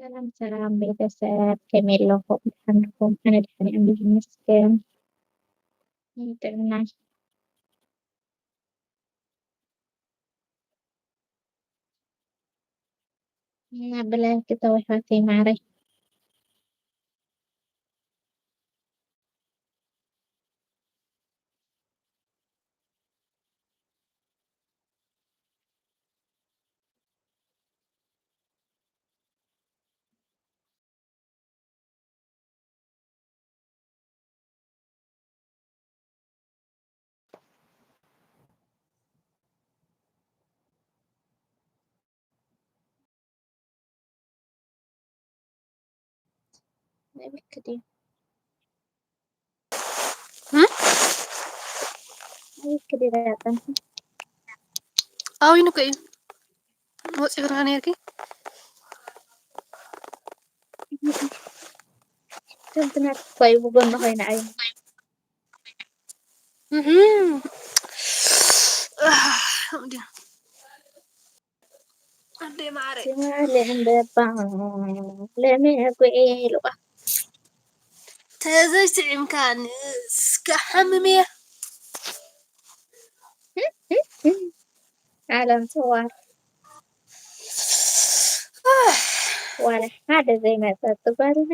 ሰላም ሰላም ቤተሰብ፣ ከመይ ኣለኹም? ደሓን ዲኹም? ኣነ ደሓን እየ፣ ኣምላኽ ይመስገን። ጥዕና እና ብላይክ ተወሓተይ ማዕረይ። ኣውይኑ እኮ እዩ ወፂኡ ርሃ ነርኪ። ከምቲ ናትኳ እዩ ብጎኒ ኮይና ኣይ እንዴ ማዕረ ሲማለ እንደባ ለሚ ጉዒ ኢልዋ። ተዘይ ስዒምካንስ ክሓምም እየ። ዓለም ትዋር ዋላ ሓደ ዘይመጸት ጓልና።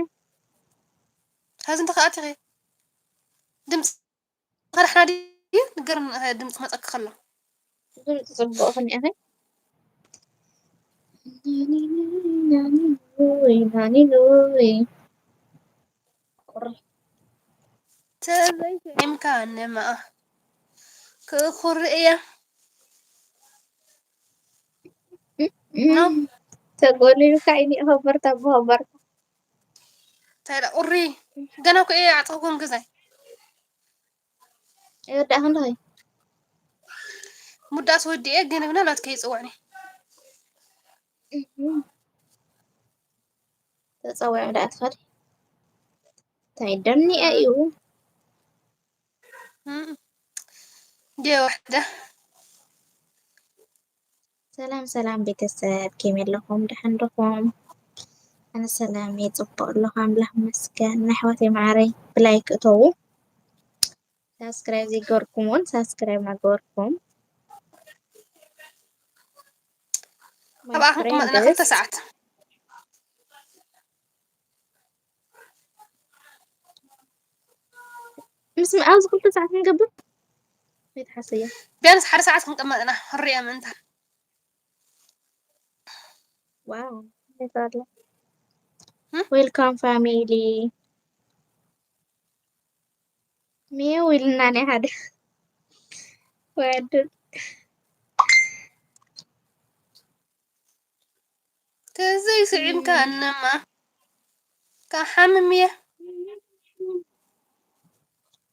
ሀዚ እንተ ከኣቲኺ ድምፂ ከዳሕና ድዩ ንገርኒ፣ ድምፂ መፀኪ ከሎ። ድምፂ ፅቡቕ ክኒአኺ። ናኒኑይ ናኒኑይ። ተዘይስዒምካ ነማ ክእኹር እያ። ተጎሊሉካ ይኒኦ ኸበርታ ብኸበርታ። እንታይ ደኣ ቁሪ? ገና እኮ እየ ኣዕፀኹን ገዛይ። ኣይወዳእኽን ዶ ኸይ? ሙዳስ ወዲኤ ግን ምናልባት ከይፅውዕኒ። እህ። ተፀዊዑ ደኣ ትኸድ። እንታይ ደኒኣ እዩ? እም። እንዴ ወሕደ። ሰላም ሰላም ቤተሰብ፣ ከመይ ኣለኹም? ደሓን ዲኹም? ኣነ ሰላም እየ፣ ጽቡቕ ኣለኹ፣ ኣምላኽ ይመስገን። ኣሕዋተይ መዓረይ፣ ብላይክ እተዉ። ሳብስክራይብ ዘይገበርኩም እውን ሳብስክራይብ እናገበርኩም። ኣብኣ ክንቅመጥ ኢና ክልተ ሰዓት። ምስ ኣብዚ ክልተ ሰዓት ክንገብር? ቤት ሓሰያ። ቢያንስ ሓደ ሰዓት ክንቅመጥ ኢና፣ ክሪኣ ምእንታን። ዋው፣ እንታይ ኣሎ? እም? ዌልካም ፋሚሊ። ሚው ኢልና ናይ ሓደ ወዱ። ተዘይ ስዒምካ እም። እነማ ክሓምም እየ።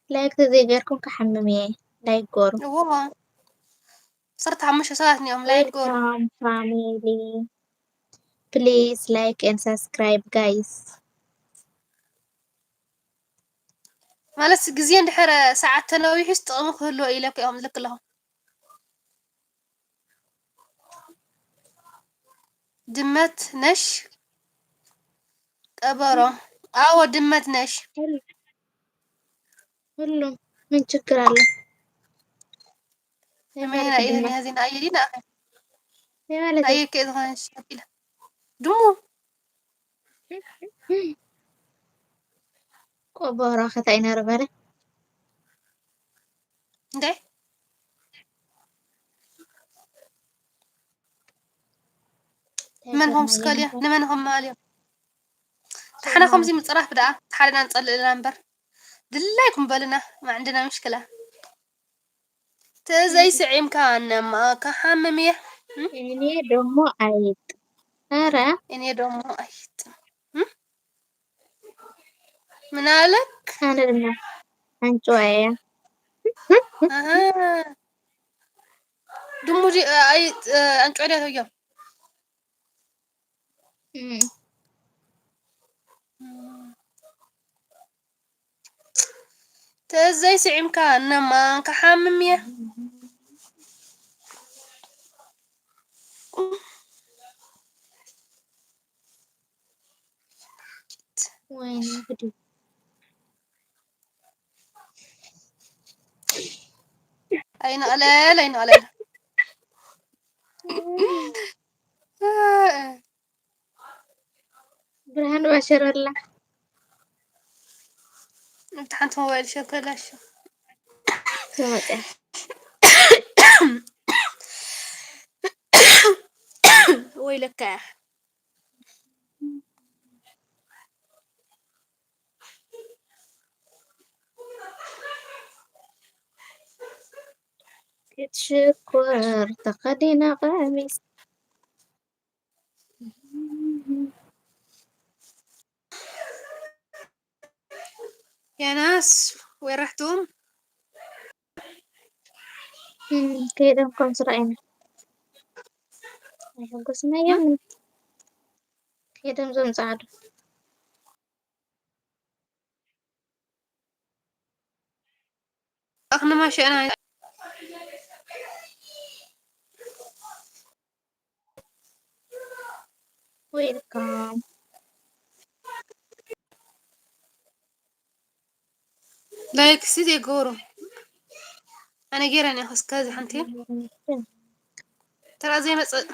ላይክ ተዘይገርኩም ክሓምም እየ። ላይክ ገሩ። እዎ። ዓሰርተ ሓሙሽተ ሰባት እዮም ላይክ ገሩ። ዌልካም ፋሚሊ። ፕሊዝ ላይክ ኤንድ ሳብስክራይብ ጋይስ። ማለት ግዜ እንድሕር ሰዓት ተነዊሑስ ጥቕሚ ክህልዎ ኢለ እኮ እዮም ዝልክ ኣለኹ። ድመት ነሽ ቀበሮ? ኣዎ ድመት ነሽ። ሁሉም ምን ችግር አለ? የመን የመን አይደለም። ያዚን አይዲና የማለት አየከ ዝኾነ ሸኪለ ድሙ ቆቦ ራኸት ኣይነርበረ። እንዴ መን ሆም ስከልዮ ንመን ሆም ማልዮ? ታሕና ከምዚ ምፅራፍ ደኣ ሓደና ንፀልእ ኣለና እምበር ድላይኩም በልና። ማዕንድና ምሽክላ ተዘይ ስዒምካ ነማ ክሓምም እየ። እኔ ደሞ አይጥ ኧረ እኔ ደሞ አይጥ እም? ምን አለክ? አነ ድማ አንጭዋ እያ። አሃ። ድሙ ዲ-፣ አይ፣ አንጭዋ ዲያ ተውየው። እም። ተዘይ ስዒምካ እነማ ክሓምም እየ። ወይኔ ጉድ። ኣይንቕለል፣ ኣይንቕለል። ብርሃን ባሸረላ። ኣብቲ ሓንቲ ሞባይል ሸከላሽ። ትመጽያ። ወይለካ። ፊት ሽኮር ተኸዲና ቀሚስ። يا ناس، وين رحتم؟ እም፣ ከይዶም ከም ስራኤና ኣይሕጎስናዮም። ከይዶም ዞም ጻዕዱ። ኣኽንማ ሸእና። Welcome. ላይክ ሲ ዘይገብሩ። ኣነ ገይረ እኔ እስከዚ ሓንቲ። ተራ ዘይመጽእ።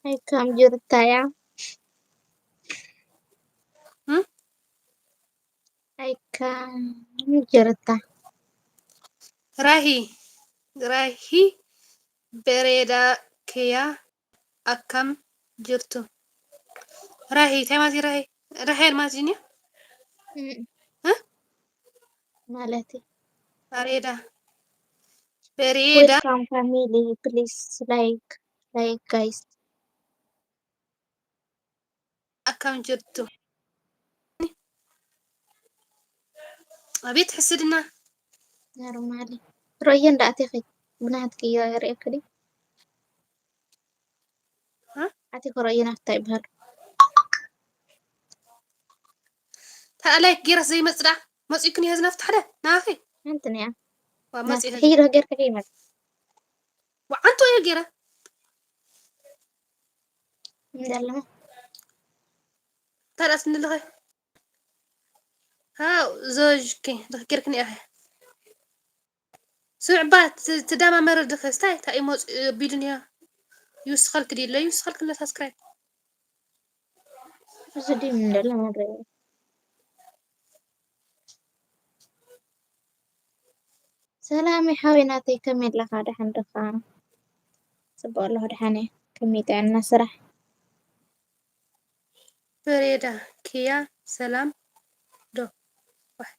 ኣይካም ጅርታ እያ። እም? ኣይካም ጅርታ። ራሂ፣ ራሂ በሬዳ ከያ ኣካም ጅርቱ። ራሂ፣ እንታይ ማለት እዩ ራሂ? ራሄል ማለት እዩ፣ እም። እ? ማለት እዩ። በሬዳ። በሬዳ። Welcome family, please like, like guys. ኣካም ጅርቱ። ኣቤት ሕስድና። ኖርማሊ። ሮየ እንዳኣቴኺ ብናትኪ ሪእክሊ። እ? ኣቴኺ ሮየ ናፍታ ይበሃል። ታዲያ ላይክ ጌረስ ዘይመጽዳ መጺእክን እየ ዝናፍታ ሓደ ናኺ። ሓንቲ ነያ። ዋ፣ መጺእ ናፍታ ሒዶ ጌርካ ከይመጽ። ወዓንቶ እየ ጌረ። እንደለመ። ታዲያስ ንልኸ? ሃው፣ ዞዥኪ፣ ልኽኪርክኒ ኢኸ። ስምዕባ፣ ት-፣ ትዳማመረ ድኸ? ስታይ፣ ታይ ሞጽ-፣ ቢሉን እያ። ይውስኸልክ ድለ፣ ይውስኸልክ ለ ሳብስክራይብ። እዚ ድዩ እንደለመ? ሰላም ሓወይ ናተይ፣ ከመይ ኣለኻ? ደሓን ዲኻ? ጽቡቕ ኣለኹ፣ ደሓን እየ። ከመይ ጥዕና፣ ስራሕ? ፍሬዳ፣ ኪያ፣ ሰላም ዶ? ዋይ።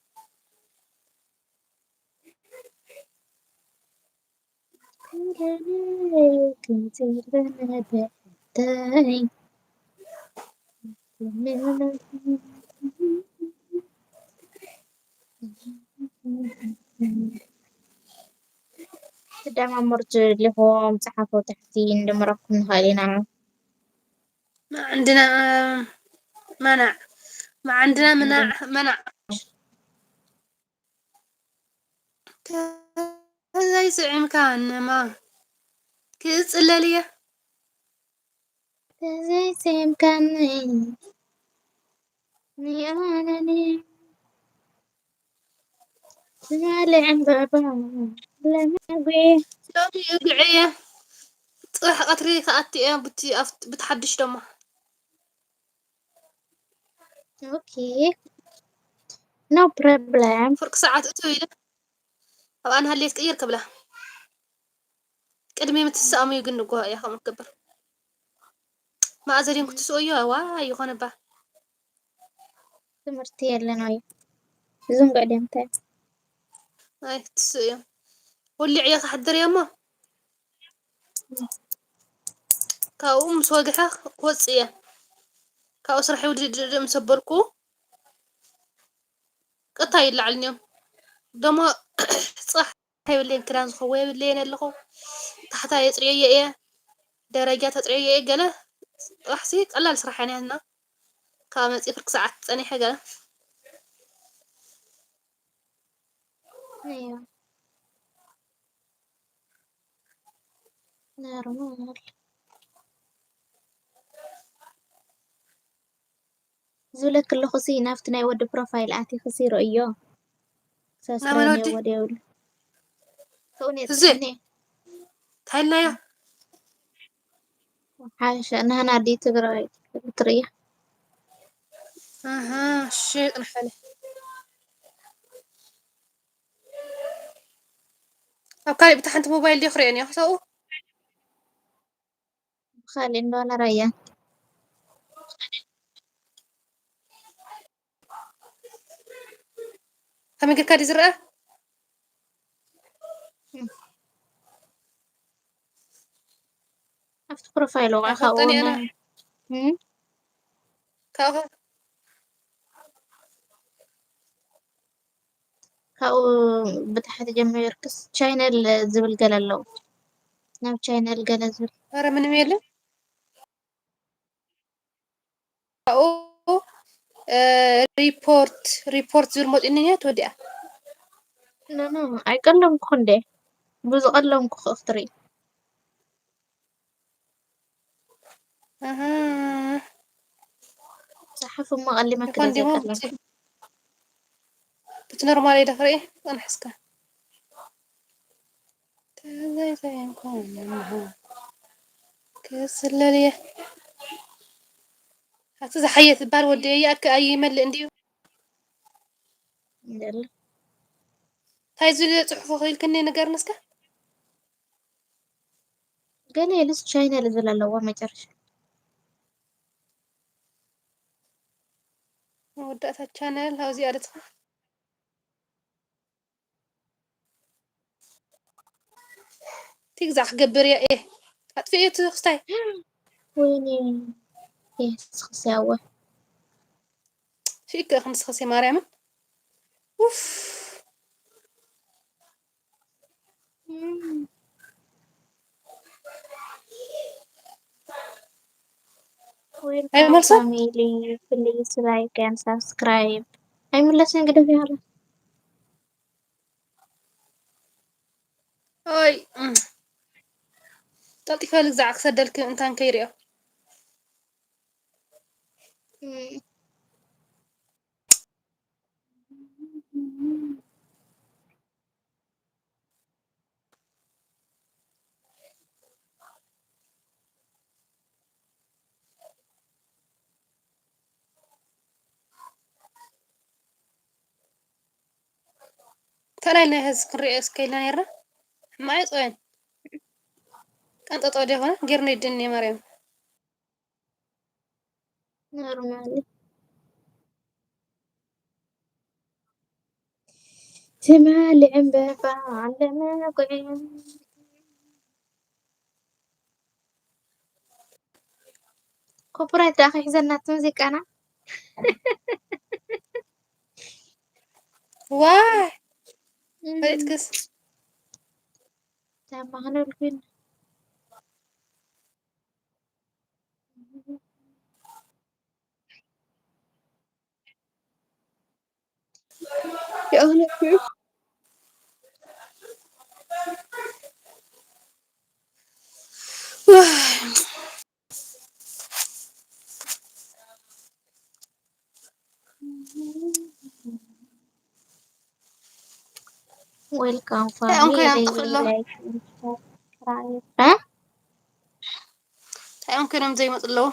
ትደማመሩ ትደልኹም ጸሓፉ ታሕቲ፣ ንደምረኩም ንኽእል ኢና። ما عندنا منع، ما عندنا منع، منع. ተዘይስዒምካኒ እማ ክጽለል እየ። ተዘይስዒምካኒ ንኣነኒ ትማሊ ዕምባባ ለመጉ። ሎሚ እግዒ እየ። ጽባሕ ቀትሪ ክኣቲ እየ ብቲ ኣፍት-፣ ብቲ ሓድሽ ደሞ። ኦኬ። No problem. ፍርቂ ሰዓት እትው ኢለ ኣብኣ ንሃልየት ቅይር ክብላ። ቅድሚ ምትስኣሙ እዩ ግን ንግሆ እያ ከምኡ ትገብር። መኣዘ ድዮም ክትስኡ እዮ? ዋ ይኾነባ። ትምህርቲ የለን ወይ? ዝንጉዕ ድዮም እንታይ? ኣይ ክትስኡ እዮም። ወሊዕ እየ ክሓድር እየ እሞ። ካብኡ ምስ ወግሐ ክወጽእ እየ። ካብኡ ስራሕ ይውድድ ምስ ኣበልኩ ቀጥታ ይለዓልኒ እዮም። ደሞ ጽባሕ የብለይን፣ ክዳን ዝኸዎ የብለይን ኣለኹ። ታሕታ የጽርየዮ እየ፣ ደረጃ ተጽርየዮ እየ። ገለ ጽባሕሲ ቀላል ስራሕ እያ ናትና። ካብ መጽኢ ፍርቂ ሰዓት ጸኒሐ ገለ። እያ። ኖርማል። ዝብለኪ ኣለኹ ሲ ናብቲ ናይ ወዲ ፕሮፋይል ኣቲኺ ሲ ርእዮ። ሳስክራይብ ናይ ወዲ? ወዲ የብሉ። ከውን እየ እዚ? ጽሕኔ። እንታይ ኢልናዮ? ሓሻ ናህና ዲ ትግራይ ትርእያ። ኣሃ፣ እሺ፣ ቅንሓለ። ኣብ ካልእ ብታ ሓንቲ ሞባይል ድዮ ክርእየን እየ ክሰብኡ? ብኻልእ እንዶ ነራያ። ከመይ ጌርካ ድዩ ዝረኣ? ኣብቲ ፕሮፋይል ወቕዓ ካብኡ ኣይፈልጦን እየ ኣነ። ናይ-፣ እም? ካብኡ ከ-፣ ካብኡ ብታሕቲ ጀሚርክስ ቻይነል ዝብል ገለ ኣለዉ። ናብ ቻይነል ገለ ዝብል። ኧረ ምንም የለን። ካብኡ፣ እ፣ ሪፖርት፣ ሪፖርት ዝብል መፂኡኒ እኒሀ፣ ተወዲኣ። ኖ፣ ኖ፣ ኣይቀለምኩ እንዴ። ብዙ ቀለምኩ ክእፍትሪ። ኣሃ። ጸሓፍ እሞ ቀሊመ ይኾን ክደ ዲሞ ዘይቀለምኩ። ብቲ-፣ ብቲ ኖርማል እዩ ደፍሬ፣ ጸንሕ እስከ። ተዘይዘየንኮን ክስለል እየ። ኣቲ ዝሓየ ትበሃል ወዲ እያ፣ ኣክ-፣ ኣይመልእ እንድዩ። እንደለ። እንታይ ዝብል ጽሑፍ ክኢልክኒ ንገርኒ እስከ? ገለ ኢሉስ ቻይነል ዝብል ኣለዎ መጨረሻ። መወዳእታ ቻነል ኣብዚኣ ዶ ትኾን? ትግዛዕ ክገብር እያ። ኤ፣ ኣጥፊኤ እቲ ክስታይ። ወይኔ፣ ኤ፣ ስኽስ ያወ። ሽእከ ክንስኽስ ማርያምን። ኡፍ። እም። Welcome ኣይመልሶ? Family, please like and subscribe። ኣይምለስን ግደፍ ያለ። ኦይ፣ እም። ቀልጢፈ ልግዛዕ ክሰደልክ እንታን ከይሪኦ። እም። እንታይ ናይ ህዝቢ ክንሪኦ እስከ ኢልና ነይርና። ሕማቕ እዩ ጾየን። ቀንጠጦ ዲኾነ ጌርኒ ድኒ ማርያም። ኖርማሊ። ትማሊ ዕምበባ ዓለመ ጉዕን። ኮፒራይት ደኣ ከይሕዘና እቲ ሙዚቃና። ዋይ! እም። ፈሊጥክስ? ዳማ ክነልኩን። የእውነት እዩ። Welcome እንታይ እዮም family, ኮይኖም ጥቕልሎ? Like and subscribe. እ? እንታይ እዮም ኮይኖም ዘይመፁ ኣለዉ?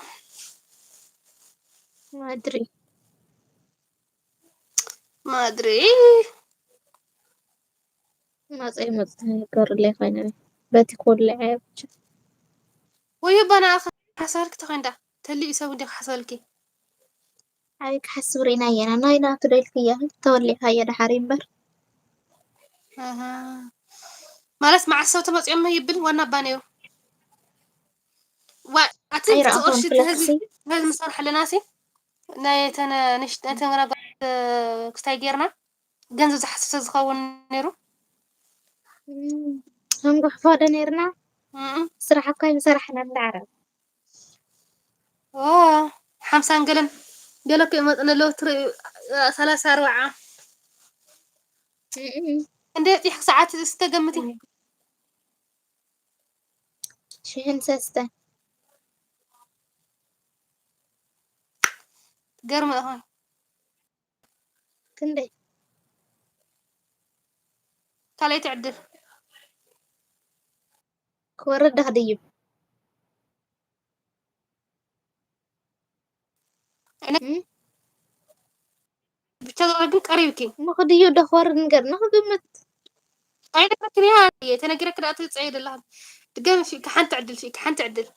ማድሪ። ማድሪ። መጸ መጸ ገርለ ኮይነ በቲ ኮለ ብቻ። ወዮ ባና ሓሳልክ ተኸንዳ ተልዩ ሰብ እንዲ ሓሳልኪ። ኣይ ክሓስብ ርኢና እየና። ናይ ናቱ ደልክያ ተወሊዕካዮ ደሓር እምበር። ኣሃ። ማለት መዓስ ሰብ ተመጽኦም ይብል ዋና ባነዮ። ዋ፣ ኣቲ ኣይረኣኹን ቅርሺ ፍለክሲ። ህዝቢ፣ ህዝቢ ንሰርሕ ኣለና ሲ። ናይ ተነ-፣ ንሽ-፣ ናይ ተንገና ጓል ክስታይ ጌርና ገንዘብ ዝሓስብ ሰብ ዝኸውን ነይሩ። እም፣ ክንጉሕፎ ዶ ነይርና? እም። ስራሕ እኮ ኣይምሰራሕናን ዳዕረ። ኦ፣ ሓምሳን ገለን ገለ እኮ ይመጽእ ኣለዉ፣ ትርኢ፣ ሰላሳ ኣርባዓ። እም። እንደ ጢሕ ሰዓት እስተ ገምቲ። እም። ሽሕን ሰስተ። ትገርሚ ኢኹም። ክንደይ ካልኣይቲ ዕድል ክወርድ ድዩ? ብቻ ግን ቀሪብኪ ምኽድዩ ዶ ክወርድ ነገር ንኽግምት። ኣይነበርክን እያ። ተነጊረክ ደኣ ትጽዕይ ዘለኻ። ድጋሚ ሽካ ሓንቲ ዕድል ሽካ ሓንቲ ዕድል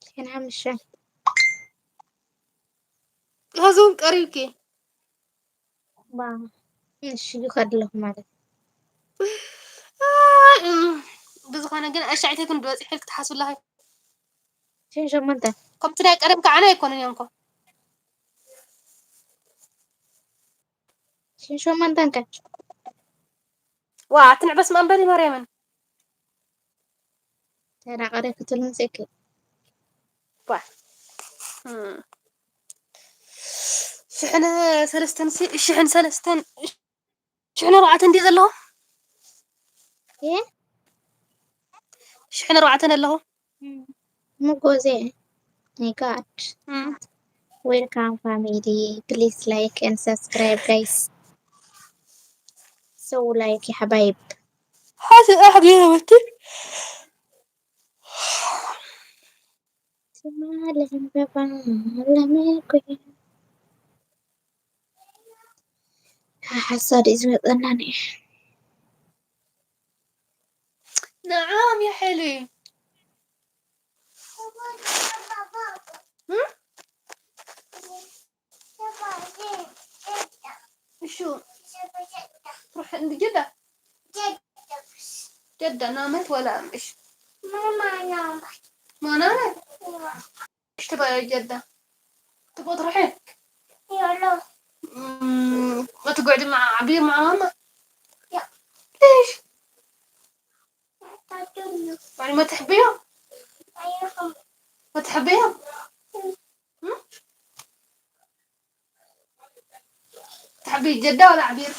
ሸን ሓምሻን ሀዞን ቀሪብኪ ባ እሺ ይኸድለኹ ማለት ብዝኾነ ግን ኣሻዕተይኩም ዝበፂሕ ኢልክ ትሓስብላ ሽን ሸሞንተ ከምቲ ናይ ቀደም ከዓና ኣይኮነን እዮም ኮ ሽን ሸሞንተን ከ ዋ ኣትንዕበስ ማንበሪ ማርያምን ተዳቀደ ክትልን ሴክ ዋ ሽሕን ሰለስተን ሽሕን ሰለስተን ሽሕን ኣርባዕተን እንዲ ዘለኹ ሽሕን ኣርባዕተን ኣለኹ ምጎዜ my god welcome family please like and subscribe guys so like يا حبايب حاجة أحد يا بنتي ትማል ዕምበባ ለሚዕኩ ሓሳድ እዩ ዝመፀና ኒ نعم يا حلوي شو تروح عند جدة جدة نامت ولا مش ماما نامت ما نامت ايش تبغى يا جدة تبغى تروحين يلا ما تقعدي مع عبير مع ماما يا ليش يعني ما تحبيهم ما تحبيهم تحبي جدة ولا عبير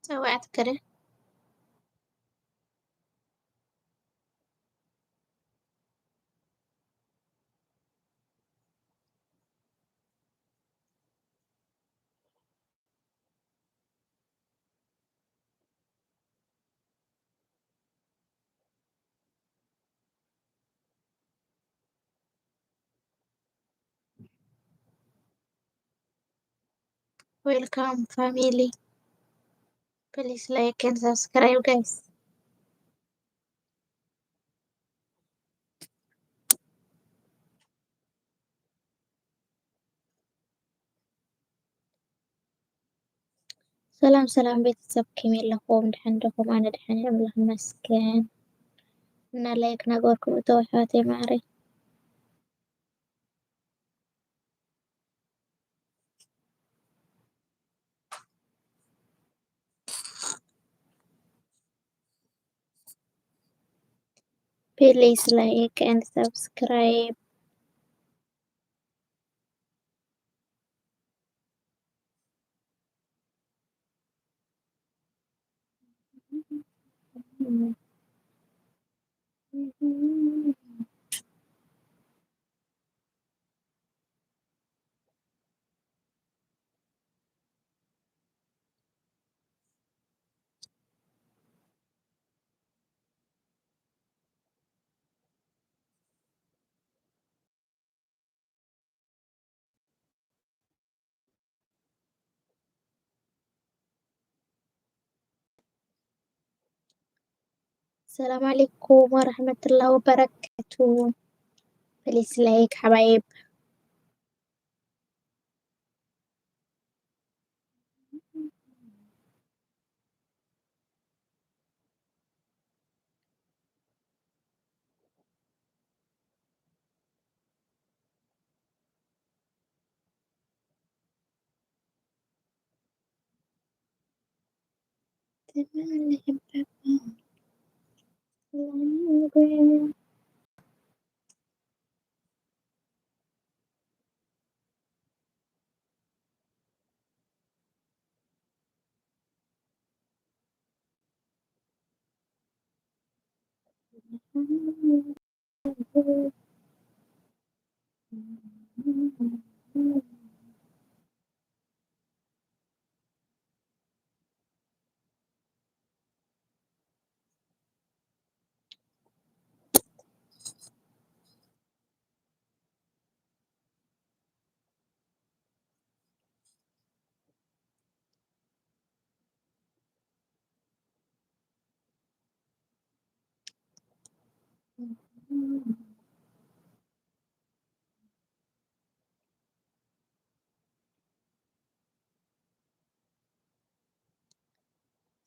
ጸዋዕት ከደ Welcome family. Please like and subscribe guys. ሰላም ሰላም ቤተሰብ ከመይ ኣለኹም? ደሓን ዲኹም? ኣነ ደሓን እየ ኣምላኽ ይመስገን። እና ላይክ ናገበርኩም እተው ኣሕዋተይ ማዕረይ። Please like and subscribe. السلام عليكم ورحمة الله وبركاته. Please like حبايب.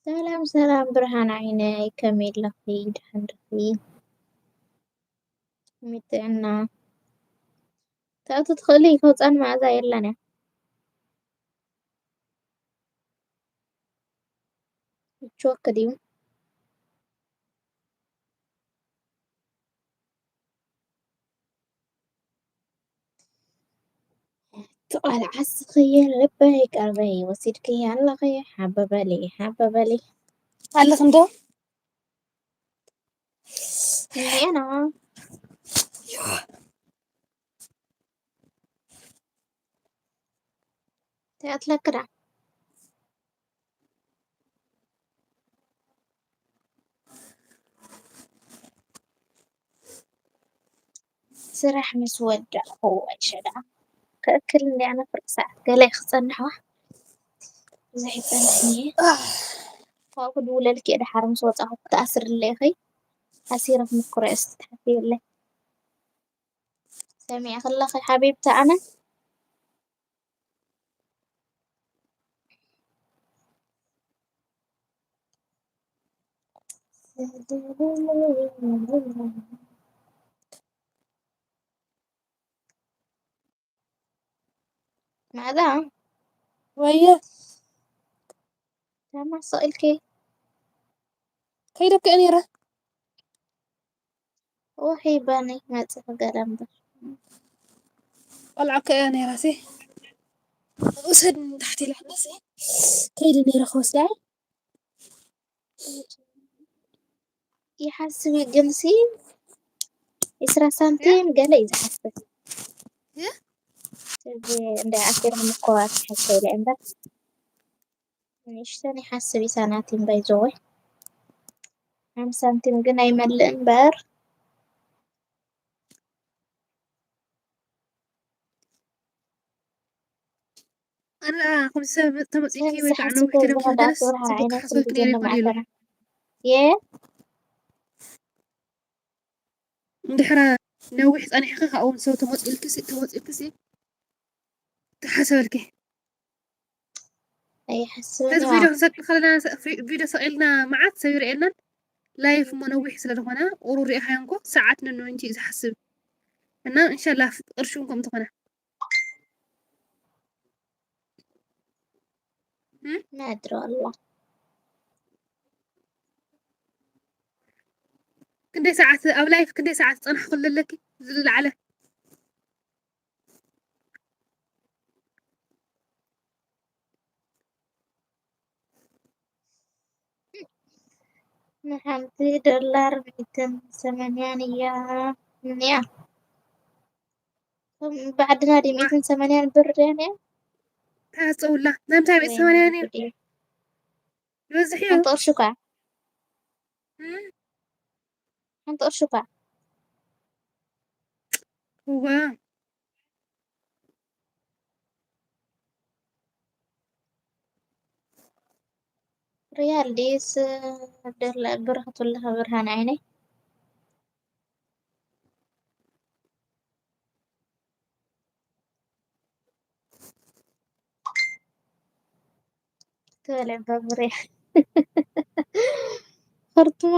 ሰላም ሰላም ብርሃን ዓይነይ፣ ከመይ ኣለኺ? ደሓን ዲኺ? ከመይ ጥዕና? ተኣቱ ትኽእሊ፣ ከውፃን መኣዛ የለን እያ። ይችወክ ድዩ? ትቓልዓ ስኽየ ልበይ ቀልበይ ወሲድክያ ኣለኺ፣ ሓበበሊ ሓበበሊ። ኣለኽንዶ? እኔና ተያትለክዳ። ስራሕ ምስ ወዳእኹ ኣይሸዳ ክእክል እንዲ ኣነ ፍርቂ ሰዓት ገለ ክጸንሕዋ ብዙሕ ይጸንሕኒ። ካብኡ ክድውለልኪ እየ ደሓር ምስ ወጻኹ ክትኣስርለይ ኸይ ኣሲረ ክምክሮ እየ እስቲ ትሓፍየለይ። ሰሚዐ ከለኺ ሓቢብቲ ኣነ ማዕዛ ወየ ተማሰ ኢልኪ ከይደክአ ነይረ። ውሒ ባኒ መጽእ ገለ እምበር። ቆልዓ ከያ ነይራ ሲ ውሰድ ንታሕቲ ኢላ ሕዳሲ ከይደ ነይረ ክወስዳ። ይሓስብ እዩ ግን ሲ ዕስራ ሳንቲም ገለ እዩ ዝሓስብ። እ? እዚ እንደ ኣሲርኩም እኮ ኣትሓሰብ ኢለ እምበር። ንእሽተን ይሓስብ እዩ ሳናቲም ባይ ዘ ወይ ሓምሳ ሳንቲም ግን ኣይመልእ እምበር። ኣነ ከምዚ ሰብ ተመፂኪ ወይ ከዓ ነዊሕ ተነብኪ ደስ ዝሓሰብክ ነይረ ይበሉ። የ እንድሕራ ነዊሕ ጸኒሕኺ ካብኡ ንሰብ ተመጺኡልኪ ሲ ተመጺኡልኪ ሲ ተሓሰበልኪ። ኣይሓስብን ሕዚ እያ። ቪድዮ ክንሰቅል ከለና ቪድዮ ሰቂልና መዓት ሰብ ይርእየናን ላይፍ እሞ ነዊሕ ስለ ዝኾነ ቁሩብ ሪኢኻዮ እንኮ ሰዓት ነኖ እንጂ እዩ ዝሓስብ እና እንሻላ ቅርሹ እንኮ ምተኾነ እም? ናድሮ ኣላ። ክንደይ ሰዓት ኣብ ላይፍ ክንደይ ሰዓት ጸናሕኩ ኣለኪ ዝለዓለ ንሓንቲ ዶላር ሚእትን ሰማንያን እያ እኒኣ። ብዓድና ድዩ ሚእትን ሰማንያን ብር ድያ እኒኣ? ታፀውላ ናይ ምንታይ ሚእትን ሰማንያን እዩ? ይበዝሕ እዩ። ሓንቲ ቅርሺ እኳ እም? ሓንቲ ቅርሺ እኳ እዋ ሪያል ዲስ ደላ ብርክቱላ ብርሃን ዓይነይ ትበልዕ በብርያ ኸርትማ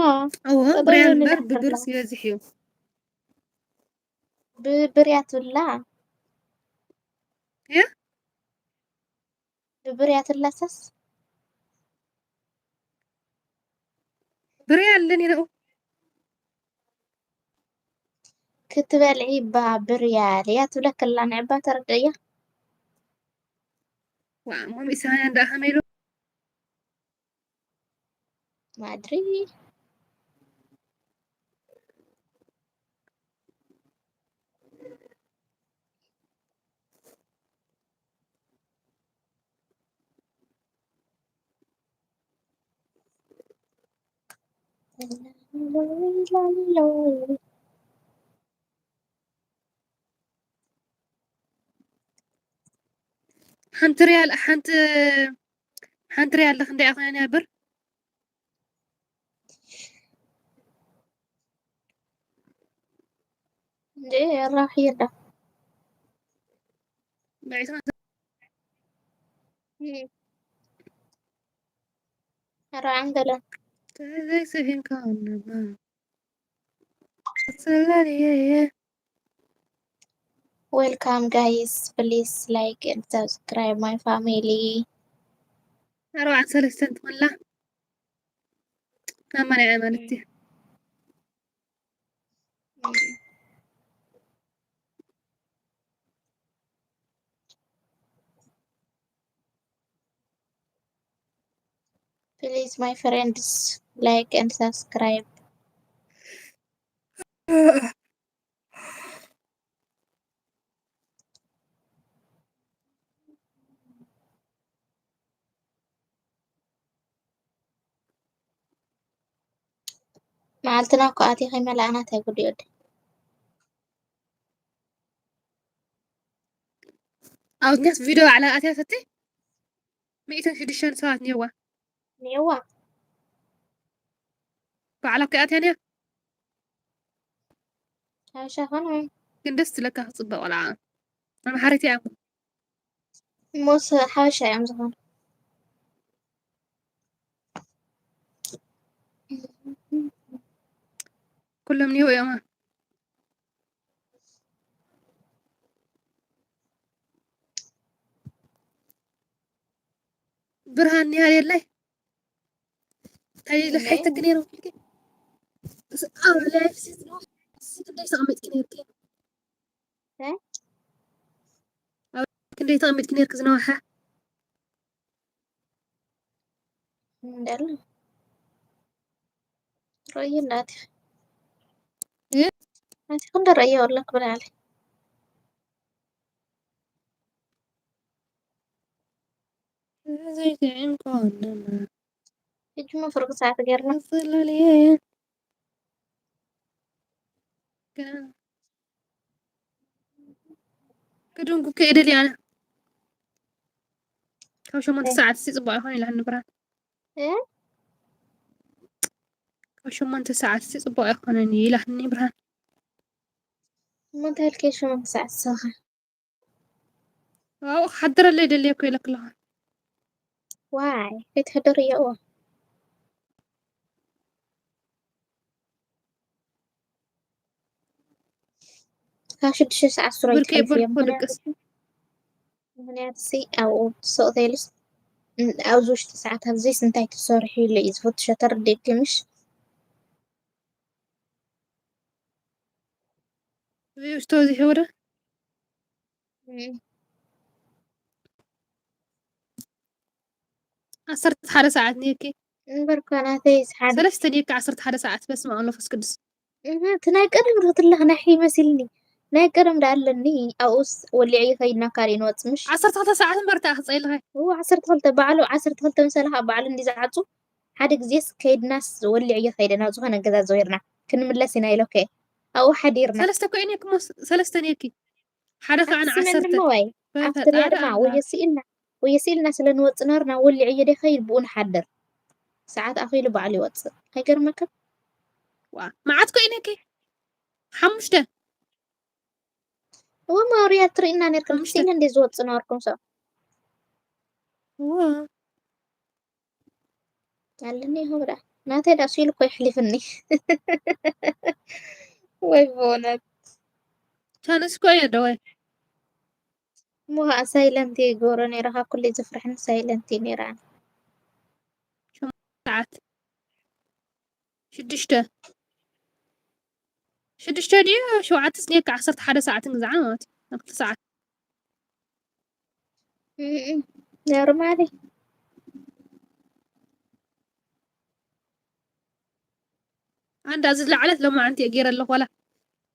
እዎ ጠጠው ብርያ ኢሉ እምበር ይነሓላ። ብብርስ ይበዝሕ እዩ። ብብርያ ትብላ እያ? ብብርያ ትላሰስ ብርያ ኣለኒ ንኡ ክትበልዒ ባ ብርያ እያ ትብለክላ ንዕባ ተረድእያ። ዋ እሞ ሚእቲ ሰማንያ እንዳ ከመይ ኢሉ ማድሪ ሓንቲ ሪያል ሓንቲ ሓንቲ ሪያል ክንደይ ኣኾነ ነበር? እንዴ ራኺ የለ ብዒስራ ራዓን ገለን ተዘይ ስሒንካ ወንድማ ስለልየ Welcome guys, please like and subscribe my family. ኣርባዓን ሰለስተን ትኾንላ ናብ ማርያ ማለት እዩ። Please my friends, like and subscribe. መዓልትና እኮ ኣትዩ ከይመላእና እንታይ ጉድ እዩ ወዲ። ኣብዚኛስ ቪድዮ ባዕላ ኣትያ ሰቲ ሚእትን ሽዱሽተን ሰባት እኒአዋ። እኒአዋ። ባዕላ እኮ ኣትያ እኒኣ። ሓበሻ ኾነ ግን ደስ ትለካ ክፅበቅ ቆልዓ ኣምሓሪት እያ። እሞስ ሓበሻ እዮም ዝኾኑ። ኩሎም እኒአው እዮም። ብርሃን እኒኣ የላይ እንታይ ኢለ ሓይተክ ነይሩ ኣብ ላይፍ ሴት ነው። ክንደይ ተቐሚጥክ ነይርክ? እ? ኣብ ክንደይ ተቐሚጥክ ነይርክ ዝነውሐ? እንዳለ ረይ እንዳት እ? ናቲ ክንደ ረየ ወለክ ብላለ ዘይትዕም ከወንና ሕጂ ሞ ፍርቂ ሰዓት ጌርና ስለልየ ክድንጉ ከይደልየ ኣነ ካብ ሸሞንተ ሰዓት ሲ ጽቡቅ ኣይኮነ ኢላኒ ብርሃን። እ? ካብ ሸሞንተ ሰዓት ሲ ጽቡቅ ኣይኮነን ኢላኒ ብርሃን። እሞ እንታይ ኢልኪ ሸሞንተ ሰዓት ሰኻ? ዋው ክሓድረለይ ደልየ እኮ ኢለክ ኣለኹ። ዋይ ከይትሕደር እየዎ ካብ ሽዱሽተ ሰዓት ስሩዕ ብርከይ ይትሕልፍ እየ በልኮ ድቅስ ምክንያቱ ሲ ኣብኡ ስቕ ተይሉስ ኣብዚ ውሽጢ ሰዓት ኣብዚስ እንታይ ትሰርሒ ኢሉ እዩ ዝፈትሾ ተረዲእኪ ምሽ እዚ ውሽቶ እዚ ሕወደ ዓሰርተ ሓደ ሰዓት ነኪ እምበር እኳ ናተይ ሓደ ሰለስተ ነኪ ዓሰርተ ሓደ ሰዓት በስመ ኣብ መንፈስ ቅዱስ እህ፣ እቲ ናይ ቀደም ርክትለኽ ናይ ሕይ መሲልኒ ናይ ቀደም ዳ ኣለኒ ኣብኡስ ወሊዐ ይኸይድና ካልእ ንወፅ ምሽ ዓሰርተ ክልተ ሰዓት እምበር ተኣኽፀ ኢልኸ እዎ ዓሰርተ ክልተ ባዕሉ ዓሰርተ ክልተ ምሰለ ካብ ባዕሉ እንዲ ዝዓፁ ሓደ ግዜስ ከይድናስ ወሊዐ ይኸይደ ናብ ዝኾነ ገዛ ዘዊርና ክንምለስ ኢና ኢለከ ኣብኡ ሓዲርና ሰለስተ ኮይነ ክሞ ሰለስተ ነኪ ሓደ ከዓ ንዓሰርተ ኣስመንሞ ወይ ኣብቲ ሪያ ድማ ወየሲእልና ወየሲእልና ስለ ንወፅ ነርና ወሊዐ የደ ይኸይድ ብኡ ንሓድር ሰዓት ኣኺሉ ባዕሉ ይወፅእ ከይገርመካ ዋ መዓት ኮይነኪ ሓሙሽተ እሞ ሪያ ትርእና ነርክም ሓሙሽተ ክስቲን እንደ ዝወፅ ነርኩም ሰብ እዎ ኣለኒ ይኸብዳ ናተይ ዳ ሲሉ እኮ ይሕሊፍኒ ወይ ብእውነት ቻንስ እኮ እየ ደወይ እሞ ከዓ ሳይለንት ይገብሮ ነይረ ካብ ኩለይ ዘፍርሕኒ ሳይለንት እዩ ነይረ ኣነ ሰዓት ሽዱሽተ ሽዱሽተ ድዩ ሸውዓተ ስኔካ ዓሰርተ ሓደ ሰዓት ንግዛዓ ማለት እዩ ኣብ ክልተ ሰዓት ኖርማሊ ኣንዳ ዝለዓለት ሎማዓንቲ እየ ገይረ ኣለኹ ዋላ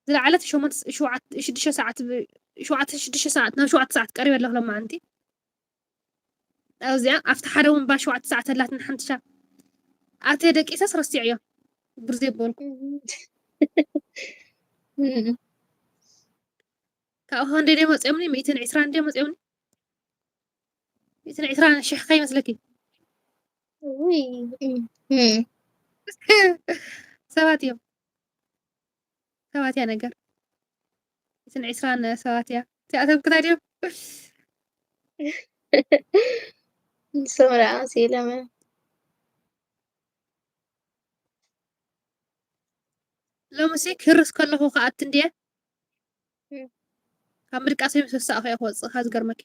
ዝለዓለት ሸሞንተ ሸውዓተ ሽዱሽተ ሰዓት ብ- ሸውዓተ ሽዱሽተ ሰዓት ናብ ሸውዓተ ሰዓት ቀሪበ ኣለኹ ሎማዓንቲ ኣብዚኣ ኣብቲ ሓደ እውን ባ ሸውዓተ ሰዓት ኣላትን ሓንቲ ሻ ኣተ ደቂሰስ ረሲዐዮ ብር ዘይበልኩ። ካብ ክንደይ ድዮም መፂኦምኒ? ሚእትን ዕስራን ድዮም መፂኦምኒ? ሚእትን ዕስራን ሽሕ ከይመስለኪ? ውይ፣ እም፣ እም። ሰባት እዮም። ሰባት እያ ነገር። ሚእትን ዕስራን ሰባት እያ። እቲኣቶም ክታይ ድዮም? ንሶም ደኣ መሲሎም እዮም። ሎምሲ ክርስ ከለኹ ክኣቲ እንድየ። እም። ካብ ምድቃሰይ ምስ ወሳእኹ እየ ክወፅእ፣ ካብ ዝገርመኪ።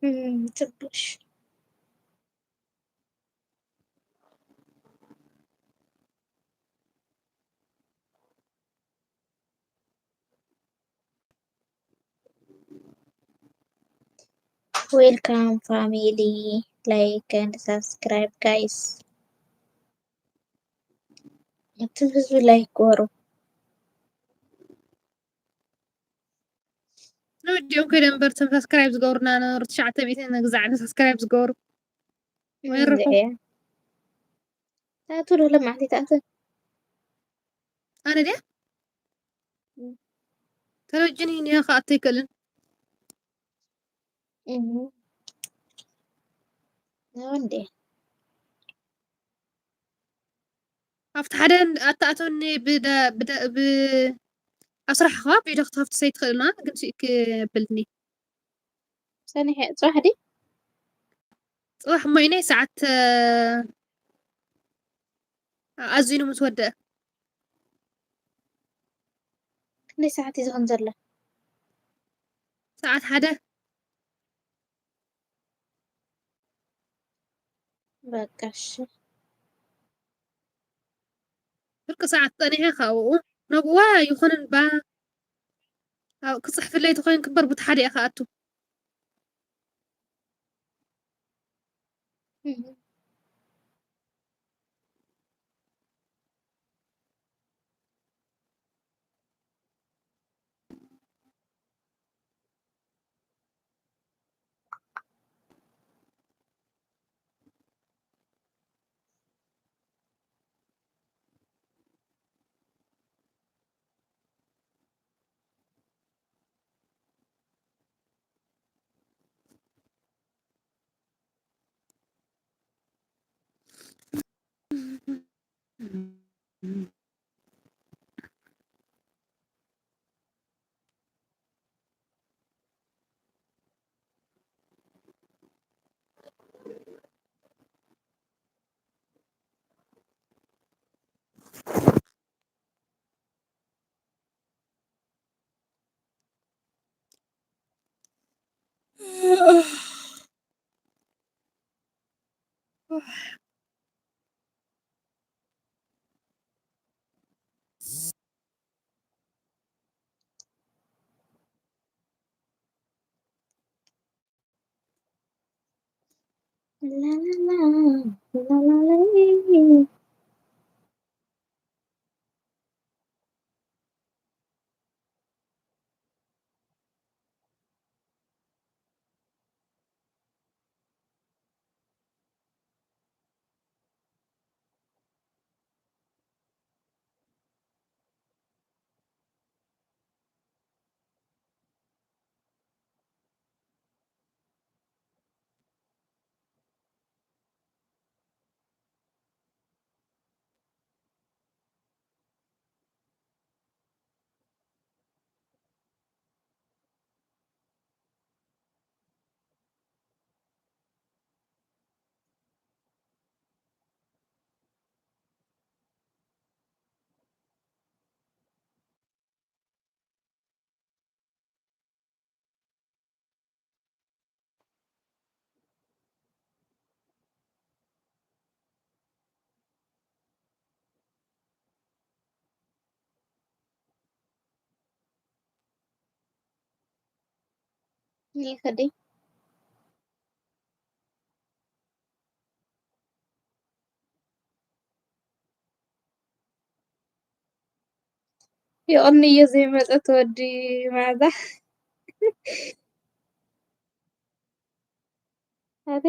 እም፣ ጽቡሽ። Welcome family, like and subscribe guys. እቲ ህዝቢ ላይክ ገሩ። ንወዲኦም ከይደ እምበር፣ እቶም ሳብስክራይብ ዝገብሩና ነበሩ፣ ትሽዓተ ሚእቲ ንግዛዕ ሳብስክራይብ ዝገብሩ። መርሑ። እያ። ታቱ ዶ ለማዕቲ ታቱ? ኣነ ድያ? ተለቪጅን ይኒያ ከኣቶ ኣይክእልን። እህ። ነው እንዴ? ኣብቲ ሓደ ኣተኣተውኒ ብደ-፣ ብደ-፣ ብ-፣ ኣብ ስራሕ ኸዓ ቪድዮ ክትኸፍቲ ሰይትኽእልና፣ ግን ስኢክ ብልኒ። ሰኒሐ ጽባሕ ድዩ? ጽባሕ እሞ ናይ ሰዓት፣ እ፣ ኣዚኑ ምስ ወደአ። ክንደይ ሰዓት እዩ ዝኸውን ዘሎ? ሰዓት ሓደ። በቃ እሺ። ፍርቂ ሰዓት ጸኒሐ ካብኡ ነብዋ ይኹን እባ ኣብ ክጽሕፍለይ ተኾይንኪ እምበር፣ ቡቲ ሓደ እየ ክኣቱ። እህ። ይኸደይ። የቐንዮ ዘይመጸት ወዲ መዓዛ። ኣቲ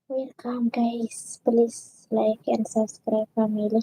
Welcome, guys. Please like and subscribe, family.